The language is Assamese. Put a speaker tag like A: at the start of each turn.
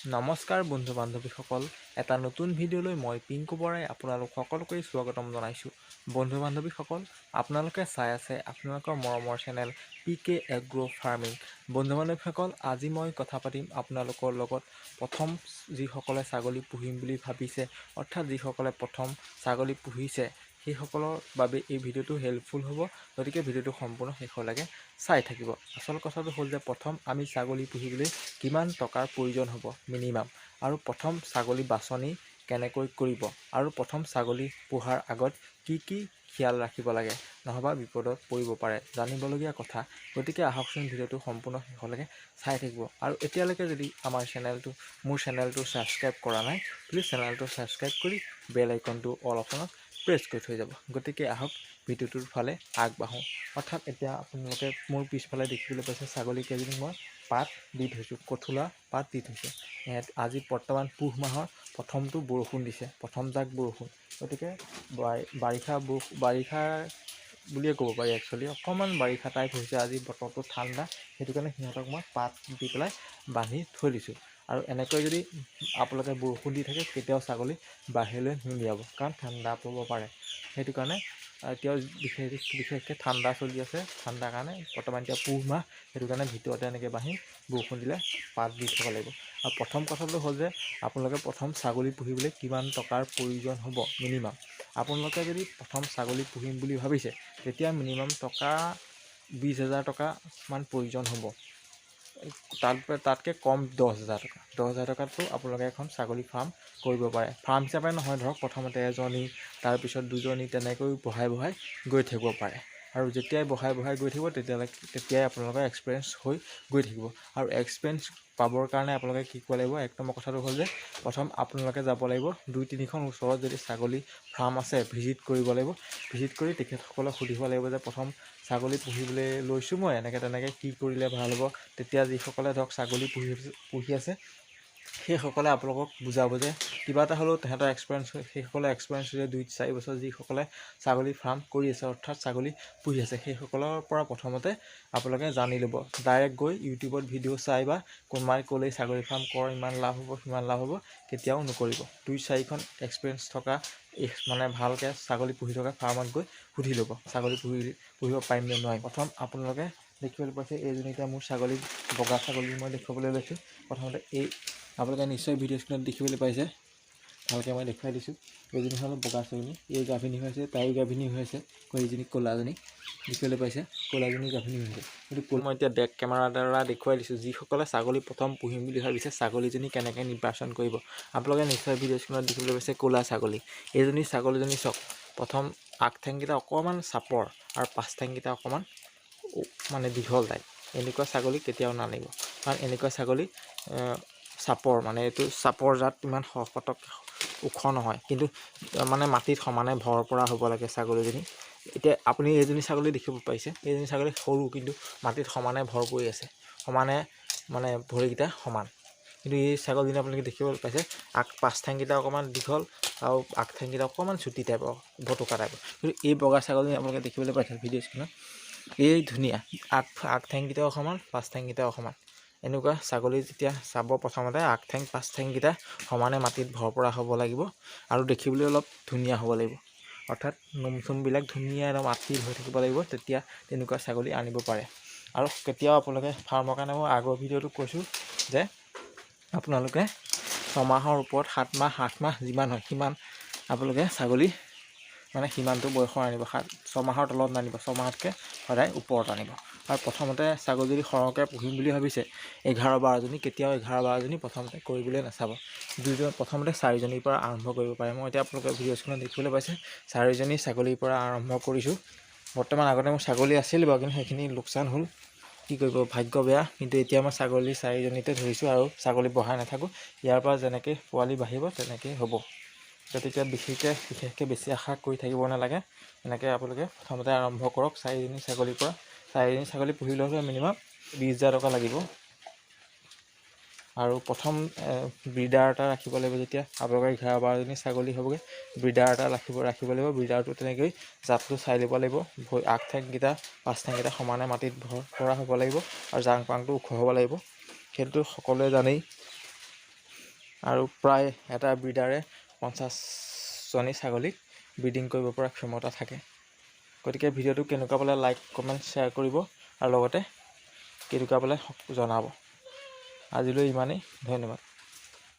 A: নমস্কাৰ বন্ধু বান্ধৱীসকল, এটা নতুন ভিডিঅ'লৈ মই পিংকু বৰাই আপোনালোক সকলোকে স্বাগতম জনাইছোঁ। বন্ধু বান্ধৱীসকল, আপোনালোকে চাই আছে আপোনালোকৰ মৰমৰ channel P K agro' farming. বন্ধু বান্ধৱীসকল, আজি মই কথা পাতিম আপোনালোকৰ লগত প্ৰথম যিসকলে ছাগলী পুহিম বুলি ভাবিছে, অৰ্থাৎ যিসকলে প্ৰথম ছাগলী পুহিছে সেইসকলৰ বাবে এই ভিডিঅ'টো হেল্পফুল হ'ব। গতিকে ভিডিঅ'টো সম্পূৰ্ণ শেষলৈকে চাই থাকিব। আচল কথাটো হ'ল যে প্ৰথম আমি ছাগলী পুহিবলৈ কিমান টকাৰ প্ৰয়োজন হ'ব মিনিমাম, আৰু প্ৰথম ছাগলী বাছনি কেনেকৈ কৰিব, আৰু প্ৰথম ছাগলী পোহাৰ আগত কি কি খিয়াল ৰাখিব লাগে, নহ'বা বিপদত পৰিব পাৰে, জানিবলগীয়া কথা। গতিকে আহকচোন, ভিডিঅ'টো সম্পূৰ্ণ শেষলৈকে চাই থাকিব। আৰু এতিয়ালৈকে যদি আমাৰ চেনেলটো, মোৰ চেনেলটো ছাবস্ক্ৰাইব কৰা নাই, প্লিজ চেনেলটো ছাবস্ক্ৰাইব কৰি বেল আইকনটো অল অপশ্যনত প্ৰেছ কৰি থৈ যাব। গতিকে আহক, ভিডিঅ'টোৰ ফালে আগবাঢ়োঁ। অৰ্থাৎ এতিয়া আপোনালোকে মোৰ পিছফালে দেখিবলৈ পাইছে, ছাগলীকেইজনীক মই পাত দি থৈছোঁ, কঠোলা পাত দি থৈছোঁ। ইয়াত আজি বৰ্তমান পুহ মাহৰ প্ৰথমটো বৰষুণ দিছে, প্ৰথম জাক বৰষুণ। গতিকে বাৰিষা, বাৰিষা বুলিয়ে ক'ব পাৰি। একচুৱেলি অকণমান বাৰিষা টাইপ হৈছে আজি, বতৰটো ঠাণ্ডা। সেইটো কাৰণে সিহঁতক মই পাত দি পেলাই বান্ধি থৈ দিছোঁ। আৰু এনেকৈ যদি আপোনালোকে বৰষুণ দি থাকে, কেতিয়াও ছাগলী বাহিৰলৈ নুলিয়াব, কাৰণ ঠাণ্ডা পাব পাৰে। সেইটো কাৰণে এতিয়াও বিশেষকৈ ঠাণ্ডা চলি আছে। ঠাণ্ডাৰ কাৰণে বৰ্তমান এতিয়া পুহ মাহ, সেইটো কাৰণে ভিতৰতে এনেকৈ বান্ধি বৰষুণ দিলে পাত দি থ'ব লাগিব। আৰু প্ৰথম কথাটো হ'ল যে আপোনালোকে প্ৰথম ছাগলী পুহিবলৈ কিমান টকাৰ প্ৰয়োজন হ'ব মিনিমাম। আপোনালোকে যদি প্ৰথম ছাগলী পুহিম বুলি ভাবিছে, তেতিয়া মিনিমাম টকা 20,000 টকামান প্ৰয়োজন হ'ব। তাতকৈ কম 10,000 টকা। 10,000 টকাতো আপোনালোকে এখন ছাগলী ফাৰ্ম কৰিব পাৰে। ফাৰ্ম হিচাপে নহয়, ধৰক প্ৰথমতে এজনী, তাৰপিছত দুজনী, তেনেকৈ বঢ়াই বঢ়াই গৈ থাকিব পাৰে। আৰু যেতিয়াই বঢ়াই বঢ়াই গৈ থাকিব, তেতিয়াই আপোনালোকৰ এক্সপিৰিয়েঞ্চ হৈ গৈ থাকিব। আৰু এক্সপিৰিয়েঞ্চ পাবৰ কাৰণে আপোনালোকে কি কৰিব লাগিব? এক নম্বৰ কথাটো হ'ল যে প্ৰথম আপোনালোকে যাব লাগিব, দুই তিনিখন ওচৰত যদি ছাগলী ফাৰ্ম আছে ভিজিট কৰিব লাগিব। ভিজিট কৰি তেখেতসকলক সুধিব লাগিব যে প্ৰথম ছাগলী পুহিবলৈ লৈছোঁ মই, এনেকৈ তেনেকৈ কি কৰিলে ভাল হ'ব। তেতিয়া যিসকলে ধৰক ছাগলী পুহি পুহি আছে, সেইসকলে আপোনালোকক বুজাব যে কিবা এটা হ'লেও তেহেঁতৰ এক্সপিৰিয়েঞ্চ, সেইসকলে এক্সপিৰিয়েঞ্চ হৈছে 2-4 বছৰ যিসকলে ছাগলী ফাৰ্ম কৰি আছে, অৰ্থাৎ ছাগলী পুহি আছে, সেইসকলৰ পৰা প্ৰথমতে আপোনালোকে জানি ল'ব। ডাইৰেক্ট গৈ ইউটিউবত ভিডিঅ' চাই বা কোনোবাই ক'লেই ছাগলী ফাৰ্ম কৰ, ইমান লাভ হ'ব, সিমান লাভ হ'ব, কেতিয়াও নকৰিব। দুই চাৰিখন এক্সপিৰিয়েঞ্চ থকা, মানে ভালকৈ ছাগলী পুহি থকা ফাৰ্মত গৈ সুধি ল'ব, ছাগলী পুহিব পাৰিম নে নোৱাৰিম। প্ৰথম আপোনালোকে দেখিবলৈ পাইছে, এইজনী এতিয়া মোৰ ছাগলী, বগা ছাগলী মই দেখুৱাবলৈ লৈছোঁ। প্ৰথমতে এই আপোনালোকে নিশ্চয় ভিডিঅ' স্ক্ৰীণত দেখিবলৈ পাইছে, ভালকৈ মই দেখুৱাই দিছোঁ। এইজনী হ'ল বগা ছাগলী। এই গাভিনী হৈ আছে, তাইও গাভিনী হৈ আছে। এইজনী ক'লাজনী দেখিবলৈ পাইছে, ক'লাজনী গাভিনী হৈছে। কিন্তু মই এতিয়া বেক কেমেৰাৰ দ্বাৰা দেখুৱাই দিছোঁ, যিসকলে ছাগলী প্ৰথম পুহিম বুলি ভাবিছে, ছাগলীজনী কেনেকৈ নিৰ্বাচন কৰিব। আপোনালোকে নিশ্চয় ভিডিঅ' স্ক্ৰীণত দেখিবলৈ পাইছে, ক'লা ছাগলী এইজনী। ছাগলীজনী চাওক, প্ৰথম আগ ঠেংকেইটা অকণমান চাপৰ আৰু পাছ ঠেংকেইটা অকণমান মানে দীঘল টাইপ। এনেকুৱা ছাগলী কেতিয়াও নানিব, কাৰণ এনেকুৱা ছাগলী চাপৰ, মানে এইটো চাপৰ জাত, ইমান পটককৈ ওখ নহয়, কিন্তু মানে মাটিত সমানে ভৰ পৰা হ'ব লাগে ছাগলীজনী। এতিয়া আপুনি এইজনী ছাগলী দেখিব পাৰিছে, এইজনী ছাগলী সৰু, কিন্তু মাটিত সমানে ভৰ পৰি আছে, সমানে মানে ভৰিকেইটা সমান। কিন্তু এই ছাগলীজনী আপোনালোকে দেখিব পাইছে, আগ পাছ ঠেংকেইটা অকণমান দীঘল আৰু আগ ঠেংকেইটা অকণমান চুটি টাইপৰ, ভটুকা টাইপৰ। কিন্তু এই বগা ছাগলীজনী আপোনালোকে দেখিবলৈ পাইছে ভিডিঅ' স্ক্ৰীণত, এই ধুনীয়া, আগ ঠেংকেইটাও সমান, পাছ ঠেংকেইটাও সমান। এনেকুৱা ছাগলী যেতিয়া চাব, প্ৰথমতে আগ ঠেং পাছ ঠেংকেইটা সমানে মাটিত ভৰ পৰা হ'ব লাগিব আৰু দেখিবলৈ অলপ ধুনীয়া হ'ব লাগিব, অৰ্থাৎ নোম চোমবিলাক ধুনীয়া একদম আটিল হৈ থাকিব লাগিব। তেতিয়া তেনেকুৱা ছাগলী আনিব পাৰে। আৰু কেতিয়াও আপোনালোকে ফাৰ্মৰ কাৰণে, মই আগৰ ভিডিঅ'টো কৈছোঁ যে আপোনালোকে 6 মাহৰ ওপৰত, 7 মাহ, 8 মাহ যিমান হয় সিমান আপোনালোকে ছাগলী মানে সিমানটো বয়সৰ আনিব। 6 মাহৰ তলত নানিব, 6 মাহতকৈ সদায় ওপৰত আনিব। আৰু প্ৰথমতে ছাগলী যদি সৰহকৈ পুহিম বুলি ভাবিছে, 11-12জনী, কেতিয়াও 11-12জনী প্ৰথমতে কৰিবলৈ নাচাব। দুজন, প্ৰথমতে চাৰিজনীৰ পৰা আৰম্ভ কৰিব পাৰে। মই এতিয়া আপোনালোকে ভিডিঅ' স্ক্ৰীণত দেখিবলৈ পাইছে, চাৰিজনী ছাগলীৰ পৰা আৰম্ভ কৰিছোঁ বৰ্তমান। আগতে মোৰ ছাগলী আছিল বাৰু, কিন্তু সেইখিনি লোকচান হ'ল, কি কৰিব, ভাগ্য বেয়া। কিন্তু এতিয়া মই ছাগলী চাৰিজনীতে ধৰিছোঁ আৰু ছাগলী বঢ়াই নাথাকোঁ। ইয়াৰ পৰা যেনেকৈ পোৱালি বাঢ়িব তেনেকেই হ'ব। গতিকে বিশেষকৈ বেছি আশা কৰি থাকিব নালাগে। এনেকৈ আপোনালোকে প্ৰথমতে আৰম্ভ কৰক চাৰিজনী ছাগলীৰ পৰা। চাৰিজনী ছাগলী পুহিবলৈ হ'লে মিনিমাম 20,000 টকা লাগিব। আৰু প্ৰথম ব্ৰিডাৰ এটা ৰাখিব লাগিব। যেতিয়া আপোনালোকৰ 11-12জনী ছাগলী হ'বগৈ, ব্ৰিডাৰ এটা ৰাখিব লাগিব। ব্ৰিডাৰটো তেনেকৈ জাতটো চাই ল'ব লাগিব। ভৰি আগ ঠেংকেইটা পাছ ঠেংকেইটা সমানে মাটিত ভৰ পৰা হ'ব লাগিব আৰু জাং পাংটো ওখ হ'ব লাগিব। সেইটো সকলোৱে জানেই। আৰু প্ৰায় এটা ব্ৰিডাৰে 50জনী ছাগলীক ব্ৰিডিং কৰিব পৰা ক্ষমতা থাকে। গতিকে ভিডিঅ'টো কেনেকুৱা পালে লাইক, কমেণ্ট, শ্বেয়াৰ কৰিব আৰু লগতে কেনেকুৱা পালে জনাব। আজিলৈ ইমানেই, ধন্যবাদ।